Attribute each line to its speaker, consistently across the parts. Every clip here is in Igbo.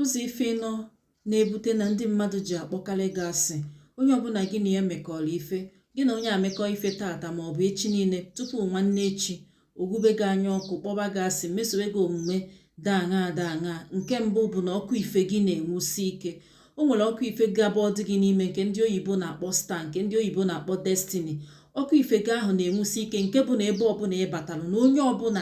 Speaker 1: Ụzọ̀ ife ịnọ na-ebute na ndị mmadụ̀ ji àkpọkarị gị asị. Onye ọbụla gị na ya mekọrọ ife, gị na onye amekọ ife tata maọbụ echi niile, tupu nwanne echi ogwube gị anya ọkụ, kpọba gị asị, mesowe gị omume dị aṅaa dị aṅaa. Nke mbụ bụ na ọkụ ife gị na-enwusi ike. O nwere ọkụ ife gaba ọdị gị n'ime, nke ndị oyibo na-akpọ star, nke ndị oyibo na-akpọ destiny. Ọkụ ife gị ahụ na-enwusi ike, nke bụ na ebe ọbụla ị batara, na onye ọbụla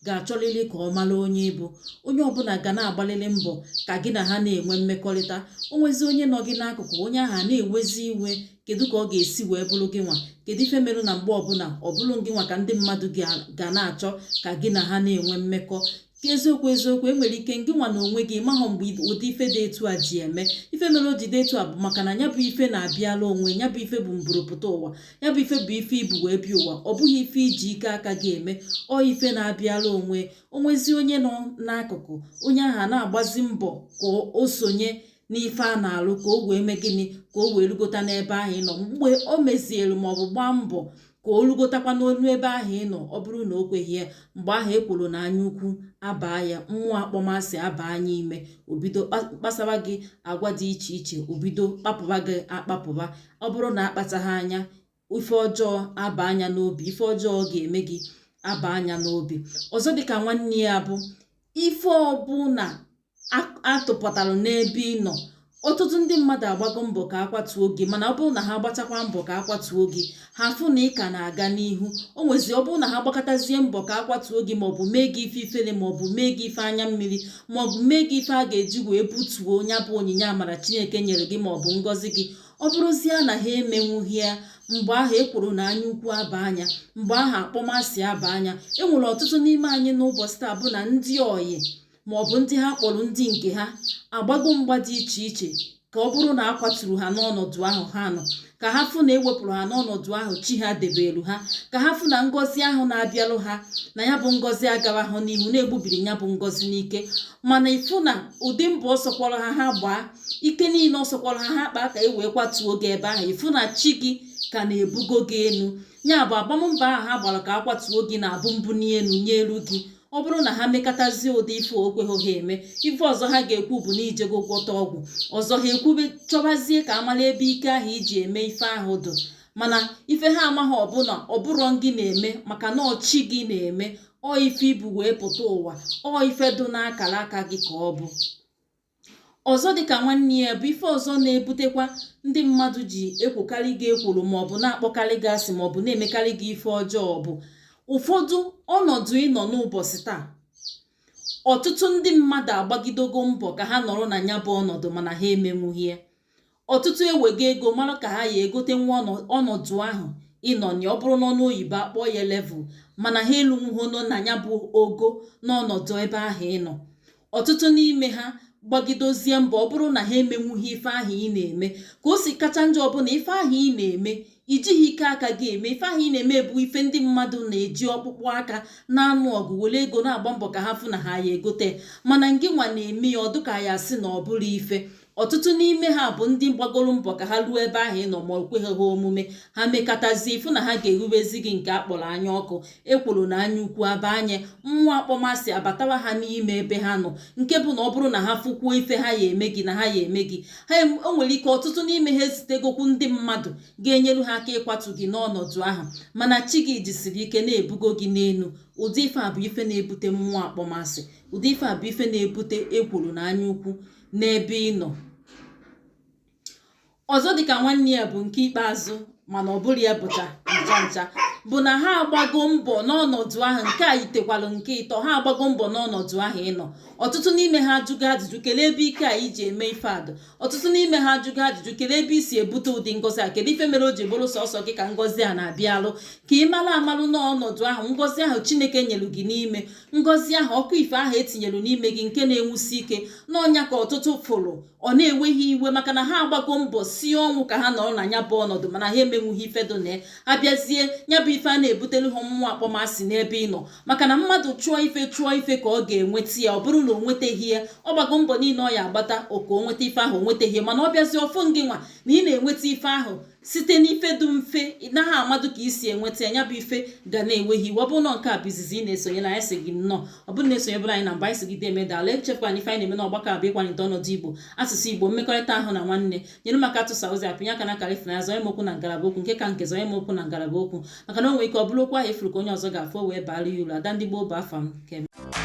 Speaker 1: ga-achọrịrị ka ọ mara onye ịbụ. Onye ọbụla ga na-agbalịrị mbọ ka gị na ha na-enwe mmekọrịta. O nwezi onye nọ gị n'akụkụ, onye ahụ a na-ewezi iwe, kedu ka ọ ga-esi wee bụrụ gị nwa? Kedu ife merụ na mgbe ọbụla ọ bụrụ gị nwa ka ndị mmadụ ga na-achọ ka gị na ha na-enwe mmekọ? Ka eziokwu eziokwu, enwere ike ngị nwa na onwe gị mahụ mgbe ụdị ife dị etu a ji eme. Ife mere o ji dị etu a bụ maka na ya bụ ife na-abịala onwe ya, bụ ife bụ mburumpụta ụwa, ya bụ ife bụ ife ibu wee bịa ụwa. Ọ bụghị ife iji ike aka gị eme, ọ ife na-abịala onwe. Onwezi onye nọ n'akụkụ, onye ahụ a na-agbazi mbọ ka o sonye n'ife a na-alụ, ka o wee mee gịnị? Ka o wee rugota n'ebe ahụ ị nọ. Mgbe o mezielu maọbụ gbaa mbọ ka o rugotakwa n'olu ebe ahụ ị nọ, ọ bụrụ na o kweghị ya, mgbe ahụ ekwuru na anya ukwu abaa ya, mmụọ akpọmasị abaa anya ime, obido kpasawa gị agwa dị iche iche, obido kpapụba gị akpapụba. Ọ bụrụ na akpataghị anya, ife ọjọọ aba anya n'obi, ife ọjọọ ga-eme gị aba anya n'obi. Ọzọ dịka nwanne ya bụ ife ọbụla atụpụtara n'ebe ị nọ. Ọtụtụ ndị mmadụ agbago mbọ ka akwatuo gị, mana ọ bụrụ na ha gbachakwa mbọ ka akwatuo gị, ha fụ na ị ka na-aga n'ihu. O nwezi, ọ bụrụ na ha gbakọtazie mbọ ka akwatuo gị, maọbụ mee gị ife ifere, maọbụ mee gị ife anya mmiri, maọbụ mee gị ife a ga-eji wee butuo ya bụ onyinye amara Chineke nyere gị maọbụ ngọzi gị, ọ bụrụzie na ha emenwughị ya, mgbe ahụ ekwuru na anya ukwu aba anya, mgbe ahụ akpọmasị aba anya. E nwere ọtụtụ n'ime anyị n'ụbọchị taa bụ na ndị oyi maọbụ ndị ha kpọrọ ndị nke ha agbago mgba dị iche iche ka ọ bụrụ na a kwaturu ha n'ọnọdụ ahụ ha nọ, ka ha fụ na ewepụrụ ha n'ọnọdụ ahụ chi ha debelu ha, ka ha fụ na ngọzi ahụ na-abịalụ ha, na ya bụ ngọzi agawa ha n'ihu, na-egbubiri ya bụ ngọzi n'ike. Mana ịfụ na ụdị mbọ ọsọkwara ha ha gbaa, ike niile ọsọkwara ha ha kpaa ka e wee kwatuo gị ebe ahụ, ịfụ na chi gị ka na-ebugo gị elu. Ya bụ agbammbọ ahụ ha gbara ka akwatuo gị na-abụ mbuni elu nye elu gị. Ọ bụrụ na ha mekọtazie ụdị ife o kweghị ha eme, ife ọzọ ha ga-ekwu bụ na ijego gwọta ọgwụ ọzọ. Ha ekwube chọbazie ka amara ebe ike ahụ iji eme ife ahụ dụ. Mana ife ha amaghị ọbụla, ọbụrọ gị na-eme, maka na ọchị gị na-eme ọ ife ibu wee pụta ụwa, ọ ife dụ n'akara aka gị ka ọ bụ. Ọzọ dịka nwanne ya bụ ife ọzọ na-ebutekwa ndị mmadụ ji ekwukarị gị ekworo, maọbụ na-akpọkarị gị asị, maọbụ na-emekarị gị ife ọjọọ, bụ ụfọdụ ọnọdụ ịnọ n'ụbọchị taa. Ọtụtụ ndị mmadụ agbagidogo mbọ ka ha nọrọ na ya bụ ọnọdụ, mana ha emenwughị ya. Ọtụtụ ewego ego mara ka ha ya egote nwa ọnọdụ ahụ ịnọ na, ọ bụrụ n'ọnụ oyibo akpọ ya level, mana ha elunwuho na ya bụ ogo n'ọnọdụ ebe ahụ ịnọ. Ọtụtụ n'ime ha gbagidozie mbọ, ọ bụrụ na ha emenwughị ife ahụ ị na-eme, ka o si kacha njọ ọbụla ife ahụ ị na-eme, ijighị ike aka gị eme ife ahụ ị na-eme, bụ ife ndị mmadụ na-eji ọkpụkpụ aka na-anụ ọgụ, were ego na-agba mbọ ka ha fụ na ha ya egote, mana ngị nwa na-eme ya, ọ dịka ya asị na ọ bụrụ ife. Ọtụtụ n'ime ha bụ ndị gbagoro mbọ ka ha ruo ebe ahụ ị nọ, ma o kweghị ha omume. Ha mekatazie, ịfụ na ha ga-erubezi gị nke akpọrọ anya ọkụ, ekworo na anya ukwu aba anya, mmụọ akpọmasị abatawa ha n'ime ebe ha nọ, nke bụ na ọ bụrụ na ha fụkwuo ife ha ya eme gị na ha ya eme gị ha. O nwere ike ọtụtụ n'ime ha ezitegokwu ndị mmadụ ga-enyere ha aka ịkwatu gị n'ọnọdụ ahụ, mana chi gị jisiri ike na-ebugo gị n'elu. Ụdị ife a bụ ife na-ebute mmụọ akpọmasị. Ụdị ife a bụ ife na-ebute ekworo na anya ukwu n'ebe ị nọ. Ọzọ dịka nwanne ya bụ nke ikpeazụ, mana ọ bụrụ ya bụcha ncha ncha, bụ na ha agbago mbọ n'ọnọdụ ahụ. Nke a yitekwalụ nke ịtọ. Ha agbago mbọ n'ọnọdụ ahụ ịnọ. Ọtụtụ n'ime ha ajụgo ajụjụ, kelee ebe ike a iji eme ife adụ. Ọtụtụ n'ime ha ajụgo ajụjụ, kelee ebe isi ebute ụdị ngọzi a, kedu ife mere o ji bụrụ sọsọ gị ka ngọzi a na-abịa alụ? Ka ị mara amalụ n'ọnọdụ ahụ, ngọzi ahụ Chineke nyelu gị n'ime, ngọzi ahụ, ọkụ ife ahụ etinyelu n'ime gị nke na-enwusi ike n'ọnya, ka ọtụtụ fụrụ ọ na-enweghị iwe, maka na ha agbago mbọ si ọnwụ ka ha nọrọ na ya bụ ọnọdụ, mana ha emenwughị ife dị na ya. Abịazie, ya bụ ife a na-ebutelu ha mmụọ akpọmasị n'ebe ị nọ, maka na mmadụ chụọ ife, chụọ ife ka ọ ga-enweta ya. Ọ bụrụ na o nwetaghị ya, ọ gbago mbọ niile ọ ya agbata oka o nweta ife ahụ, o nwetaghị ya. Mana ọ bịazie ọfụ gị nwa na ị na-enweta ife ahụ. Site n'ife dị mfe ị naghị amadụ ka i si enweta ya, ya bụ ife ga na-ewe gị iwe. Ọ bụrụ na nke a bụ izizi ị na-esonye na anyị sị gị nnọọ. Ọ bụrụ na esonyebụrụ anyị na mbụ, anyị sị gị deeme, daalụ. Echefukwana ife anyị na-eme n'ọgbakọ a bụ ịkwalite ọnọdụ Igbo, asụsụ Igbo, mmekọrịta ahụ na nwanne. Nyere m aka tụsa ozi a, pịnye aka na akara ịfụnanya, zọnye m ụkwụ na ngalaba okwu, nke ka nke zọnye m ụkwụ na ngalaba okwu, maka na o nwere ike ọ bụrụ okwu ahụ efuru ka onye ọzọ ga-afụ wee baara ya uru. Ada ndị gboo bụ afa m. Ka